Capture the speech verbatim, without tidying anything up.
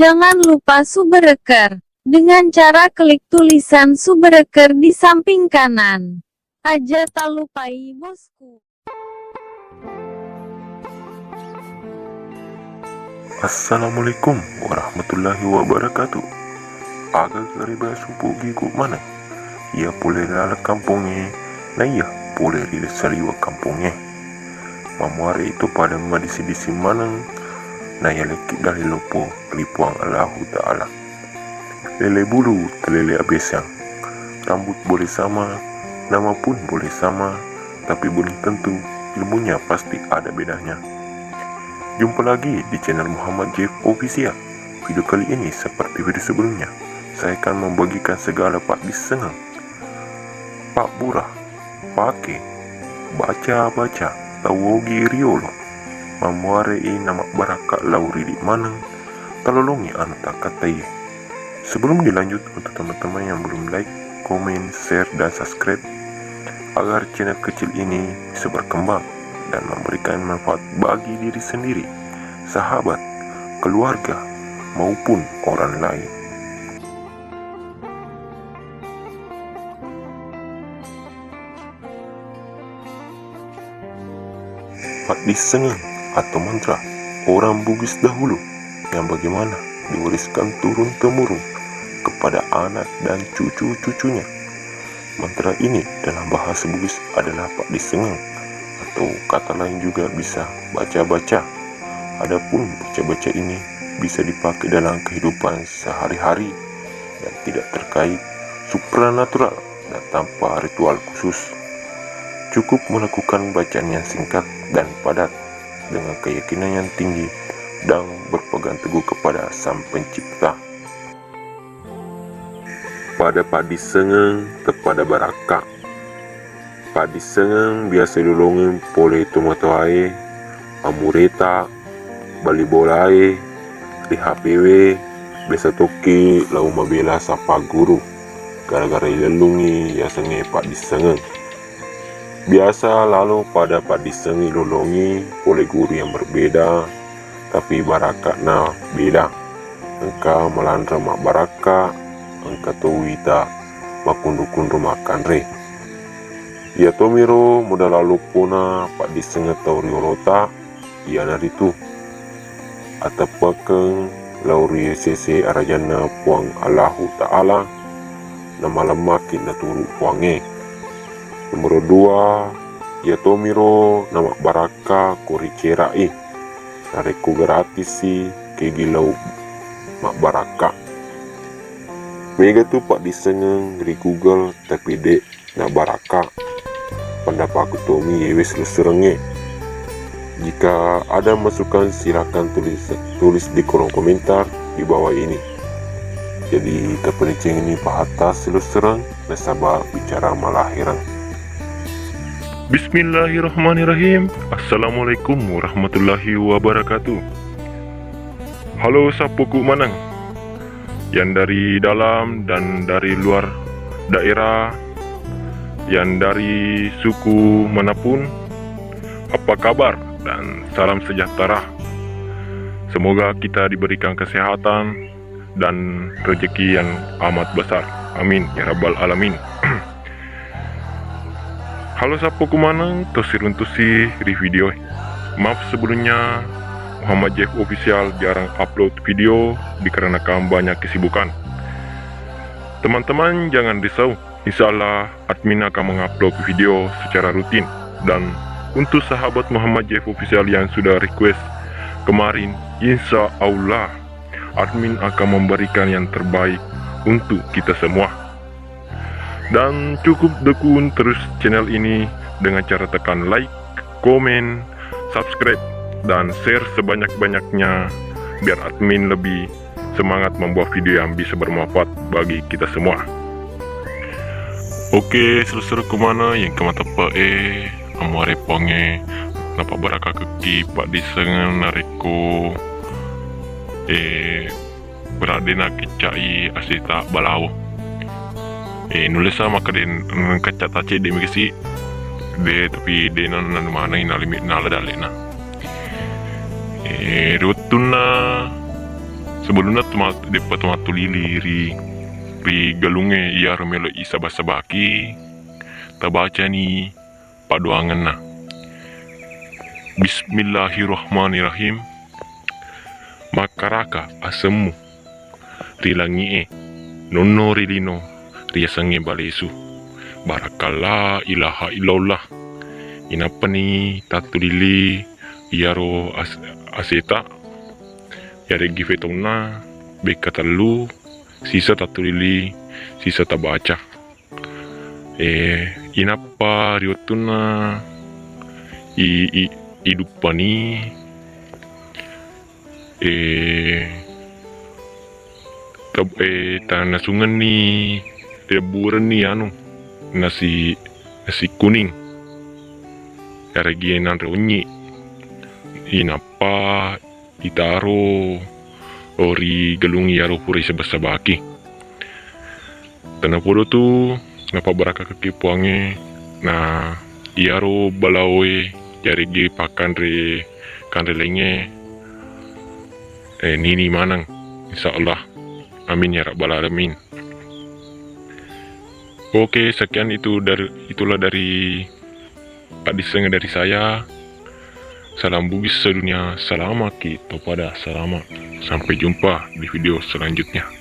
Jangan lupa subscribe dengan cara klik tulisan subscribe di samping kanan. Aja tak lupai, bosku. Assalamualaikum warahmatullahi wabarakatuh. Aga gareba supu gigu maneng. Iya pole ri laleng kampongnge, na iya pole ri saliweng kampongnge. Mamuare itu pada madisi-disi maneng, na iya lekki dalli loppo ri Puang Allahu Ta'ala. Lele bulu talele abesang. Rambut boleh sama, nama pun boleh sama, tapi belum tentu ilmunya pasti ada bedanya. Jumpa lagi di channel Muhammad Jeff Official. Video kali ini seperti video sebelumnya, saya akan membagikan segala pak disengeng, pak burah, pake, baca-baca, tau ogi riolo, mammuarei namabbarakka lao ridi maneng, talolongi anu takkataiye. Sebelum dilanjut, untuk teman-teman yang belum like, komen, share, dan subscribe, agar channel kecil ini bisa berkembang dan memberikan manfaat bagi diri sendiri, sahabat, keluarga, maupun orang lain. Paddissengeng atau mantra orang Bugis dahulu yang bagaimana diwariskan turun-temurun kepada anak dan cucu-cucunya. Mantra ini dalam bahasa Bugis adalah paddissengeng atau kata lain juga bisa baca-baca. Adapun baca-baca ini bisa dipakai dalam kehidupan sehari-hari dan tidak terkait supranatural dan tanpa ritual khusus. Cukup melakukan bacaan yang singkat dan padat dengan keyakinan yang tinggi dan berpegang teguh kepada Sang Pencipta. Pada paddissengeng tepada barakka. Paddissengeng biasa ilolongeng pole tomatoae, amureta, bali bolae, ri H P W, biasa tokki lao mabela sappa guru gara-gara ilellungngi yasengnge paddissengeng. Biasa lalo pada paddissengeng ilolongi pole guru yang berbeda, tapi barakka'na beda. Engka malanre mabbarakka, engka to wita makkunru-kunru makkanre. Iyatomiro modala loppona paddissengeng tau riolota, iyanaritu ateppekkeng lao ri sese arajanna Puang Allahu Ta'ala, namalemmaki naturu Puangnge. Nomoro dua, iyatomiro namabbarakka ko ricera'i, narekko gratisi kegi lao mabbarakka. Mega tu paddissengeng ri Google tapi de' nabbarakka. Pendapatku tomi yewe silessurengnge. Jika ada masukan, silakan tulis, tulis di kolom komentar di bawah ini. Jadi, tapadecengi pahatta silessureng nasaba bicara malahireng. Bismillahirrahmanirrahim. Assalamualaikum warahmatullahi wabarakatuh. Halo sappoku maneng, yang dari dalam dan dari luar daerah, yang dari suku manapun, apa kabar? Dan salam sejahtera. Semoga kita diberikan kesehatan dan rezeki yang amat besar. Amin ya rabbal alamin. Halo sappoku maneng, tosiruntusi ri video. Maaf sebelumnya, Muhammad Jeff Official jarang upload video dikarenakan banyak kesibukan. Teman-teman jangan risau, insya Allah admin akan mengupload video secara rutin. Dan untuk sahabat Muhammad Jeff Official yang sudah request kemarin, insya Allah admin akan memberikan yang terbaik untuk kita semua. Dan cukup dukung terus channel ini dengan cara tekan like, komen, subscribe, dan share sebanyak-banyaknya biar admin lebih semangat membuat video yang bisa bermanfaat bagi kita semua. Oke, selesai kemana yang kemana tepe eh, amuare ponge, napa baraka keki, pak diseng nareko, eh, berade na kecai asita balawo. Eh, nulle sa maka den, mm, kacca tace de mikasi, de, tapi de na, na mana ina limit na lada lena. Eh, ri wettunna Sebelumna toma-, deppa tomattulili ri, ri galungnge iyaro melo isaba-sabaki, tabacani paddoangenna. Bismillahirrahmanirrahim. Makkaraka asemmu ri langi'e, nonno ri lino riasengnge balesu. Barakalla ilaha illallah. Inappani tattulili iyaro as-, aseta, yareggi fetaunna bekka tellu, sisa tattulili, sisa tabaca. Eh, inappa ri wettunna i-, i-, iduppani, eh, tab-, eh, tanasungenni, ribburenni anu, nasi, nasi kuning, yareggi nanre onnyi. Inappa itaro ri galung iyaro pura isaba-sabaki. Tennapodo tu napabbarakakekki Puangnge na iyaro balaoe yareggi pakkanre kanre laingnge, eh, nini maneng, insya Allah. Amin ya rabbal alamin. Oke, sekian itu dari, itulah dari paddissengeng dari saya. Salam Bugis sedunia, salamaki topada salama. Sampai jumpa di video selanjutnya.